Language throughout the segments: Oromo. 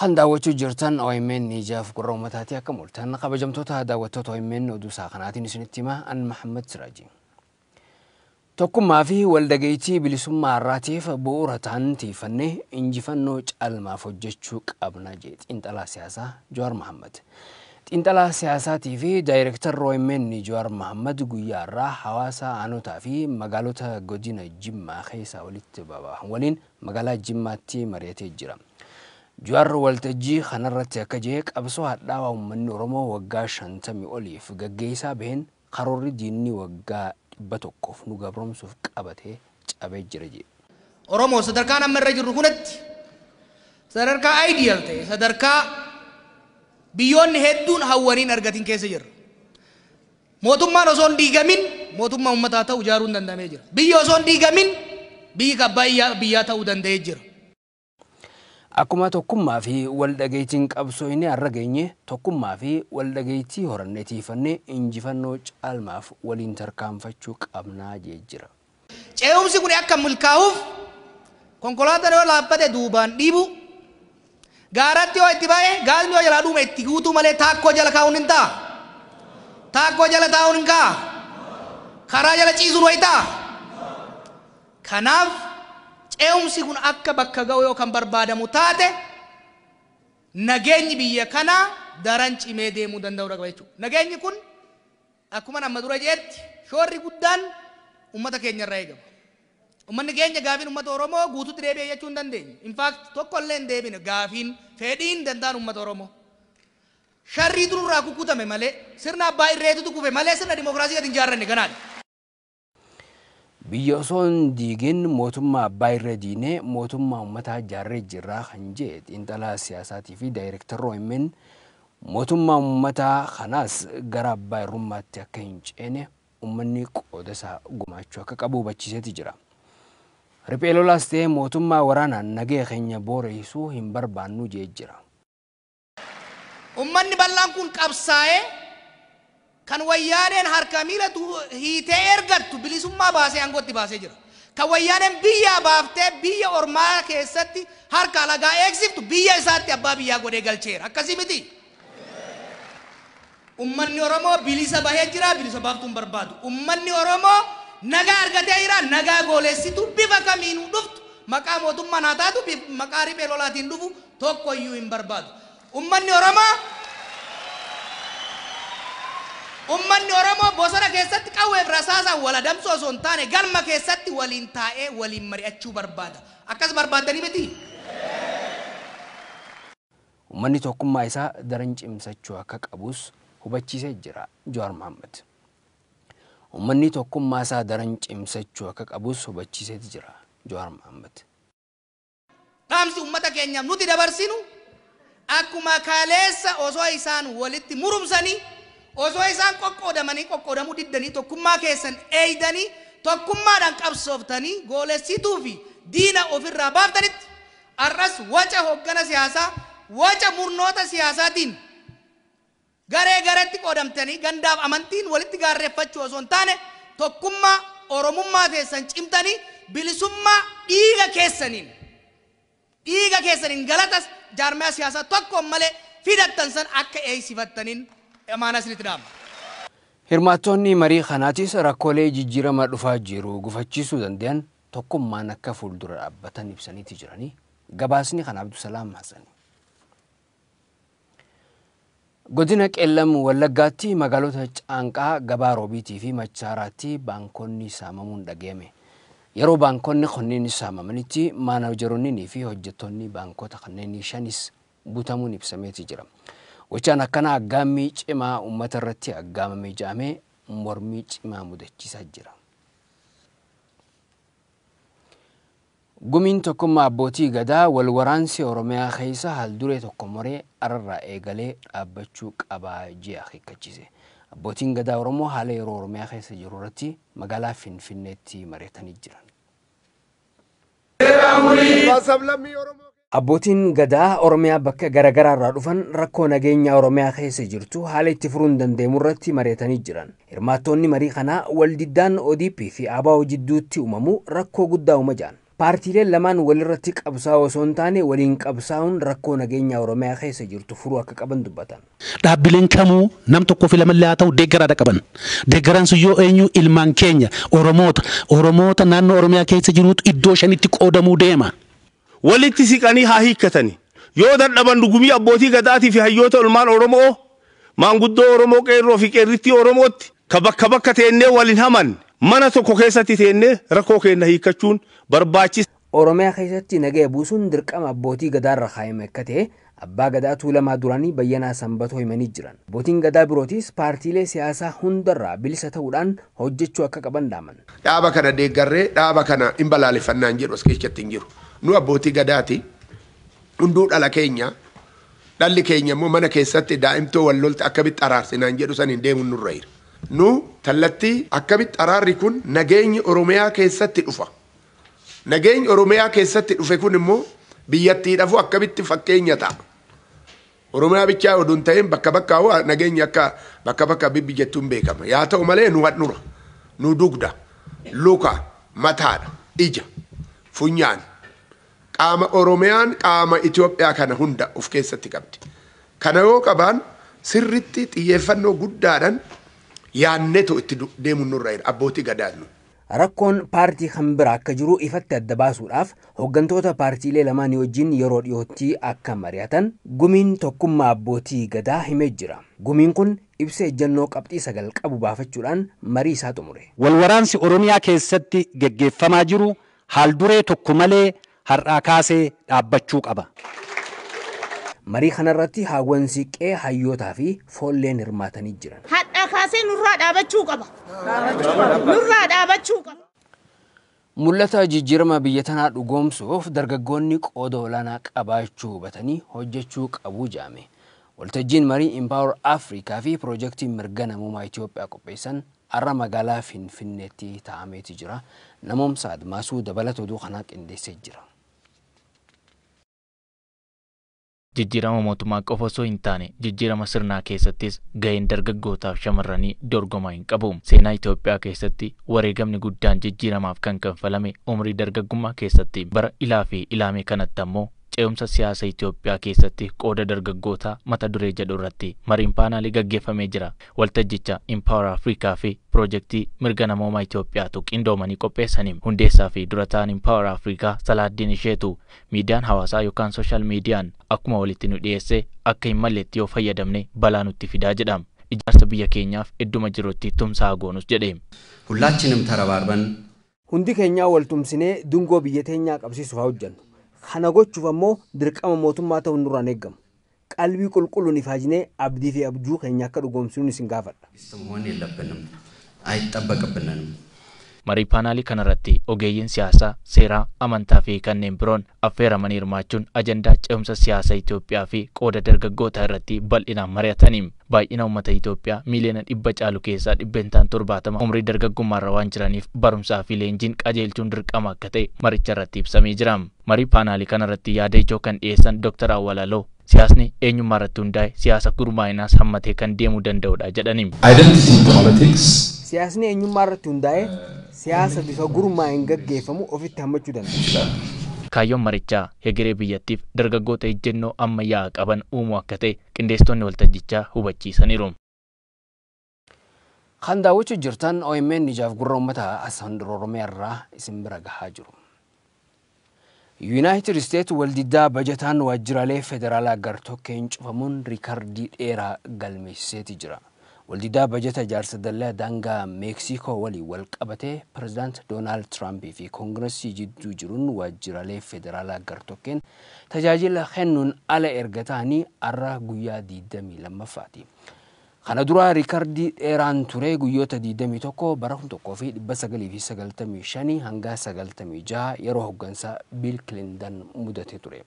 Kan daawwachuu jirtan OMN ijaaf gurra uummataati akka mul'atan kabajamtoota daawwattoota OMN oduu isaa kanaatiin isinitti hima an Mahammad Siraaji. Tokkummaa fi waldhageettii bilisummaa har'aatiif bu'uura ta'an tiifannee injifannoo caalmaaf hojjechuu qabna jee xiinxalaa siyaasaa Jawaar Mohammad. Xiinxalaa siyaasaatii fi daayirektarri OMN Jawaar Mohammad guyyaa har'aa hawaasa aanotaa fi magaalota godina Jimmaa keessaa walitti baba'an waliin magaalaa Jimmaatti mari'atee jira. Jawaar waltajjii kanarratti akka jee qabsoo hadhaawaa uummanni Oromoo waggaa 50 oliif gaggeessaa baheen karoorri diinni waggaa 100 nu gabroomsuuf qabatee cabee jira jee. Oromoo sadarkaan amma irra jirru kunatti sadarkaa ideal ta'e sadarkaa biyyoonni hedduun hawwaniin argatin keessa jirra. Mootummaan osoo hin diigamin mootummaa uummataa ta'u ijaaruun danda'amee jira. Biyyi osoo hin diigamin biyyi abbaa biyyaa ta'uu danda'ee jira. Akkuma tokkummaa fi waldhageettiin qabsoo inni har'a geenye tokkummaa fi waldhageettii horannee tiifannee injifannoo caalmaaf waliin tarkaanfachuu qabnaa jee jira. Ce'umsi kun akka milkaa'uuf konkolaataan yoo laaffate duubaan dhiibu, gaaratti yoo itti ba'e gaasni yoo jalaa dhume itti guutuu malee taakkoo jala kaa'uun hin ta'a. Taakkoo jala taa'uun hin ka'a. Karaa jala ciisuun wayi ta'a. Kanaaf ce'umsi kun akka bakka ga'u yoo kan barbaadamu taate nageenyi biyya kanaa daran cimee deemuu danda'uu qaba jechuudha. Nageenyi kun akkuma amma dura jeetti shoorri guddaan uummata keenya irraa eegama. Uummanni keenya gaafiin uummata Oromoo guutuutti deebi'ee jechuu hin dandeenye. In fact tokko illee hin deebine gaafiin fedhiin danda'an uummata Oromoo. Sharrii dururraa kukkutame malee sirna abbaa irreetutu kufe malee sirna dimookiraasii gadi hin ijaarranne kanaadha. Biyya osoo hin diigin mootummaa abbaa irree diinee mootummaa uummataa ijaarree jirraa kan jee xiinxalaa siyaasaatii fi daayirektarri OMN mootummaa uummataa kanaas gara abbaa irrummaatti akka hin ceene uummanni qooda isaa gumaachuu akka qabu hubachiiseeti jira. Riphee lolaas ta'ee mootummaa waraanaan nagaya keenya booreessuu hin barbaannu jee jira. Uummanni bal'aan kun qabsaa'ee kan wayyaaneen harka miila hiitee ergattu bilisummaa baasee aangootti baasee jira. Kan wayyaaneen biyyaa baaftee biyya ormaa keessatti harka alagaa eegsiftu biyya isaatti abbaa biyyaa godhee galcheera. Akkasii miti. Uummanni Oromoo bilisa bahee jira, bilisa baaftuu hin barbaadu. Uummanni Oromoo nagaa argatee jira, nagaa goolessitu bifa kamiinuu dhuftu maqaa mootummaa haa taatu maqaa riphee lolaatiin dhufu tokko iyyuu hin barbaadu. Uummanni Oromoo bosona keessatti qawweef rasaasaan wal adamsuu osoo hin taane galma keessatti waliin taa'ee waliin mari'achuu barbaada. Akkas barbaaddanii miti? Uummanni tokkummaa isaa daran cimsachuu akka qabus hubachiisee jira Jawaar Mohammad. Uummanni tokkummaa isaa daran cimsachuu akka qabus hubachiisee jira Jawaar Mohammad. Dhaamsi uummata keenyaaf nuti dabarsinu akkuma kaleessa osoo isaan walitti murumsanii osoo isaan qoqqoodamanii qoqqoodamuu diddanii tokkummaa keessan eeydanii tokkummaadhaan qabsooftanii goolessituu fi diina ofirraa baaftanitti har'as waca hoggana siyaasaa waca murnoota siyaasaatiin garee gareetti qoodamtanii gandaaf amantiin walitti gaarreeffachuu osoo hin taane tokkummaa Oromummaa keessan cimtanii bilisummaa dhiiga keessaniin galatas jaarmiyaa siyaasaa tokkoon malee fidattan san akka eeysifattaniin amaanaa isinitti dhaama. Hirmaattoonni marii kanaatis rakkoolee jijjiirama dhufaa jiru gufachiisuu danda'an tokkummaan akka fuuldura dhaabbatan ibsaniiti jiranii gabaasni kan Abdusalaam Hassani. Godina Qeellam Wallaggaatti magaalota Caanqaa, Gabaa Roobiitii fi Machaaraatti baankonni saamamuun dhaga'ame. Yeroo baankonni kunneen saamamanitti maanajaroonnii fi hojjettoonni baankota kanneen shanis butamuun ibsameeti jira. Gochaan akkana aggaammii cimaa uummata irratti aggaamamee jedhamee mormii cimaa mudachiisaa jira. Gumiin tokkummaa abbootii gadaa wal waraansi Oromiyaa keessa haalduree tokko moree ararraa eegalee dhaabbachuu qabaa jee akeekkachiise. Abbootiin gadaa Oromoo haala yeroo Oromiyaa keessa jiru irratti magaalaa Finfinneetti mari'atanii jiran. Abbootiin gadaa Oromiyaa bakka garaagaraa irraa dhufan rakkoo nageenya Oromiyaa keessa jirtu haala itti furuun danda'amu irratti mari'atanii jiran. Hirmaattoonni marii kanaa waldiddaan ODP fi ABO jidduutti uumamu rakkoo guddaa uuma jedhan. Paartiileen lamaan walirratti qabsaa'oo osoo hin taane waliin qabsaa'uun rakkoo nageenya Oromiyaa keessa jirtu furuu akka qaban dubbatan. Dhaabbileen kamuu nam tokkoo fi lamallee haa ta'u deeggaraadha qaban. Deeggaraan sun yoo eenyu ilmaan keenya Oromoota Oromoota naannoo Oromiyaa keessa jiruutu iddoo shanitti qoodamuu deema. Walitti siqanii haa hiikkatani. Yoo dadhaban dhugumii abbootii gadaatii fi hayyoota ilmaan Oromoo maanguddoo Oromoo qeerroo fi qeerrittii Oromootti ka bakka bakka teennee waliin haman mana tokko keessatti teennee rakkoo keenya hiikkachuun barbaachisa. Oromiyaa keessatti nagaya buusuun dirqama abbootii gadaarra kaa'ame akka ta'e abbaa gadaa Tuulamaa duraanii Bayyanaa Sanbatoo himanii jiran. Abbootiin gadaa birootis paartiilee siyaasaa hundarraa bilisa ta'uudhaan hojjechuu akka qaban dhaaman. Dhaaba kana deeggarree dhaaba kana hin balaaleffannaan jedhu as keessatti hin jiru. Nu abbootii gadaati. Hunduu dhala keenya. Dhalli keenya immoo mana keessatti daa'imtoo wal lolte akkamitti araarsinaan jedhu san hin deemuun nurra jira. Nu kallattii akkamitti araarri kun nageenyi Oromiyaa keessatti dhufa. Nageenyi Oromiyaa keessatti dhufe kun immoo biyyattiidhaafuu akkamitti fakkeenya ta'a. Oromiyaa bichaa oduu hin ta'in bakka bakka hoo nageenyi akka bakka bakka bibbi jettuun beekama. Yaa ta'u malee nu handhura, nu dugda, luka, mataadha, ija, funyaan. Qaama Oromiyaan qaama Itoophiyaa kana hunda of keessatti qabdi. Kana yoo qabaan sirritti xiyyeeffannoo guddaadhaan yaannetu itti deemuun nurra jira abbootii gadaannu. Rakkoon paartii kan biraa akka jiru ifatti adda baasuudhaaf hooggantoota paartiilee lamaanii wajjin yeroo dhiyootti akka mari'atan gumiin tokkummaa abbootii gadaa himee jira. Gumiin kun ibsa ejjennoo qabxii 9 qabu baafachuudhaan marii isaa xumure. Walwaraansi Oromiyaa keessatti geggeeffamaa jiru haal duree tokko malee har'aa kaasee dhaabbachuu qaba. Marii kanarratti haawwan siiqqee hayyootaa fi foolleen hirmaatanii jiran. Hadhaa kaasee nurraa dhaabachuu qaba. Nurraa dhaabachuu qaba. Mul'ata jijjiirama biyya tanaa dhugoomsuuf dargaggoonni qooda olaanaa qabaachuu hubatanii hojjechuu qabu jedhame. Waltajjiin marii Empower Africa fi piroojeektii mirga namummaa Itoophiyaa qopheessan har'a magaalaa Finfinneetti taa'ameeti jira. Namoomsa Admaasuu dabalata oduu kanaa qindeessee jira. Jijjiirama mootummaa qofa osoo hin taane jijjiirama sirnaa keessattis gaheen dargaggootaaf shamarranii dorgomaa hin qabu. Seenaa Itoophiyaa keessatti wareegamni guddaan jijjiiramaaf kan kanfalame umrii dargaggummaa keessatti bara ilaa fi ilaamee kanatti ammoo ce'umsa siyaasa Itoophiyaa keessatti qooda dargaggootaa mata duree jedhu irratti mariin paanaalii gaggeeffamee jira. Waltajjicha Empower Africa fi piroojeektii mirga namoomaa Itoophiyaatu qindoomanii qopheessanii hundeessaa fi dura ta'an Empower Africa Salaaddiin Isheetu miidiyaan hawaasaa yookaan sooshaal miidiyaan akkuma walitti nu dhiyeesse akka hin malleetti yoo fayyadamne balaa nutti fidaa jedhama. Ijaarsa biyya keenyaaf idduma jirutti tumsaa goonus jedhe. ሁላችንም ተረባርበን Hundi keenyaa wal tumsinee dungoo biyya teenyaa qabsiisuuf haa hojjennu. Kana gochuuf ammoo dirqama mootummaa ta'uun nurraan eegamu. Qalbii qulqulluun ifaajinee abdii fi abjuu keenya akka dhugoomsinuun isin gaafadha. መሆን የለብንም አይጠበቅብንም። Marii paanaalii kanarratti ogeeyyiin siyaasaa, seeraa, amantaa fi kanneen biroon affeeramanii hirmaachuun ajandaa ce'umsa siyaasaa Itoophiyaa fi qooda dargaggootaa irratti bal'inaan mari'atanii baay'ina uummata Itoophiyaa miiliyoona 100 caalu keessaa 70% umrii dargaggummaarra waan jiraniif barumsaa fi leenjiin qajeelchuun dirqama akka ta'e maricha irratti ibsamee jira. Marii paanaalii kanarratti yaada ijoo kan dhiyeessan Dr. Awwal Aloo siyaasni eenyummaa irratti hundaa'e siyaasa gurmaa'inaas hammatee kan deemuu danda'udha jedhani. Identity politics. Siyaasni eenyummaa irratti hundaa'e siyaasa bifa gurmaa'een gaggeeffamu ofitti hammachuu danda'a. Kaayyoon marichaa hegeree biyyattiif dargaggoota ejjennoo ammayyaa qaban uumuu akka ta'e qindeessitoonni waltajjichaa hubachiisaniiru. Kan daawwachuu jirtan OMN ijaaf gurra uummataa as handhuura Oromiyaa irraa isin bira gahaa jiru. Yuunaayitid Isteet waldiddaa bajataan waajjiraalee federaalaa gartokkeen cufamuun riikardii dheeraa galmeessiseeti jira. Waldiddaa bajata ijaarsa dallaa daangaa Meeksikoo waliin wal qabatee pirezidaant Doonaald Tiraampii fi koongiresii jidduu jiruun waajjiraalee federaalaa gartokkeen tajaajila kennuun ala erga ta'anii har'a guyyaa 22ffaati. Kana dura riikardii dheeraan ture guyyoota 21 bara 1995 hanga 96 yeroo hooggansa Biil Kilintan mudate ture.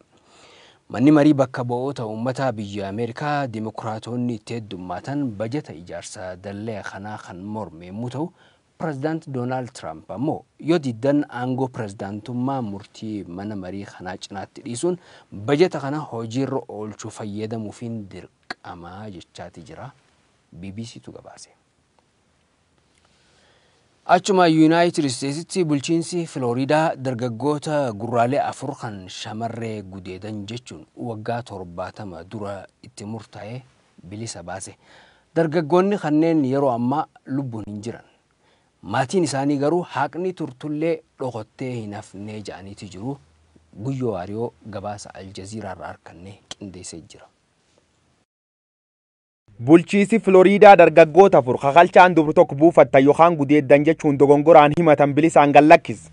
Manni marii bakka bu'oota uummata biyya Ameerikaa Dimokiraatonni itti heddummaatan bajata ijaarsa dallaa kanaa kan morme yommuu ta'u, pirezidaant Doonaald Tiraamp ammoo yoo diddan aangoo pirezidaantummaa murtii mana marii kanaa cinaatti dhiisuun bajata kana hojiirra oolchuu fayyadamuufiin dirqamaa jechaati jira. BBCtu gabaase. Achuma Yuunaayitid Isteetsitti bulchiinsi Filooriidaa dargaggoota gurraalee 4 kan shamarree gudeedan jechuun waggaa 70 dura itti murtaa'e bilisa baase. Dargaggoonni kanneen yeroo ammaa lubbuun hin jiran. Maatiin isaanii garuu haqni turtullee dhokottee hin hafnee ja'aniiti jiru. Guyyoo Waariyoo gabaasa Aljaziiraa irraa argannee qindeessee jira. Bulchiisi Filooriidaa dargaggoota 4 kakalchaan dubru tokko buufattan yookaan gudeeddan jechuun dogongoraan himatan bilisaan gallakkis.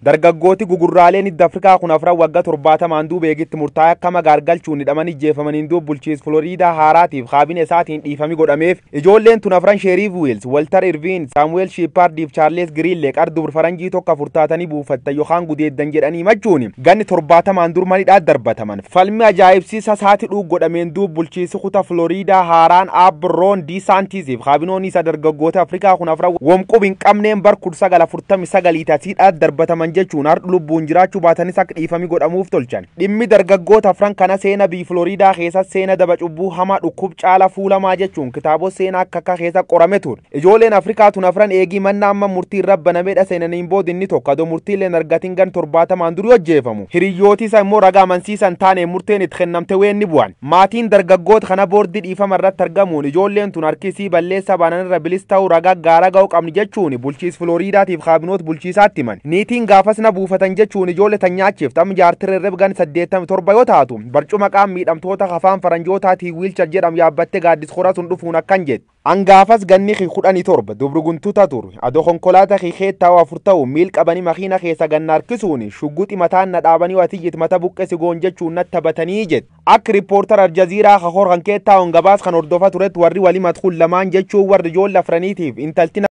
Dargaggooti gugurraaleen hidda Afrikaa kun afran waggaa 70 duuba eegitti murtaa'e akka magaargalchuun hidhamanii jeefamaniin duub bulchiis Filooriidaa haaraatiif kaabine isaatiin dhiifami godhameef. Ijoolleen tun afran Sheeriif Wiils, Walter Irviin, Saamu'eel Shiippaardiif Chaarles Giriillee qar dubur faranjii tokko afurtaatanii buufattan yookaan gudeeddan jedhanii machuun ganni 70 dur manidhaa darbataman. Falmi ajaa'ibsiisa saati dhuug godhameen duub bulchiisi kuta Filooriidaa haaraan Aab Roon Diisaantiisiif kaabinoonni isa dargaggoota Afrikaa kun afran womqub hin qabneen bar 1949 tasiidhaa darbataman jechuun har'a lubbuun jiraachuu baatanis akka dhiifami godhamuuf tolchan. Dhimmi dargaggoota afran kana seena biyya Filooriidaa keessa seena daba cubbuu hamaa dhukkub caala fuulamaa jechuun kitaabota seenaa akka akka keessa qorame ture. Ijoolleen Afrikaa tun afran eegii manna amma murtii irra banameedha seenaniin booda inni tokko adoo murtiileen argatiin gan 70 durii hojjeefamu. Hiriyooti isa immoo ragaa amansiisan taane murteen itti kennamte weenni bu'an. Maatiin dargaggoota kana boordii dhiifama irratti argamuun ijoolleen tun harkisii balleessa baanan irra bilis ta'uu ragaa gaara ga'uu qabni jechuun bulchiis Filooriidaatiif kaabinoota bulchiisaatti himan. Niitiin gaafas na buufatan jechuun ijoollee tan nyaachiif tam jaartirre irra 87 yoo taatu barcuma qaam miidhamtoota afaan faranjootaatiin wiilchar jedhamu yaabbattee gaaddis hora sun dhufuun akkan jette. Angaafas ganni 17 dubru guntuta ture adoo konkolaataa keettaa 4 ta'u miil qabanii makiina keessa ganna harkisuun shugguxi mataan na dhaabanii watiyyit mata buqqeesi goon jechuun natti taphatanii jette. Akka riippoortar Aljaziiraa kakor kan keettaa gabaas kan hordofa turetti warri walii madkuun lamaan jechuun warri ijoollee afraniitiif intalti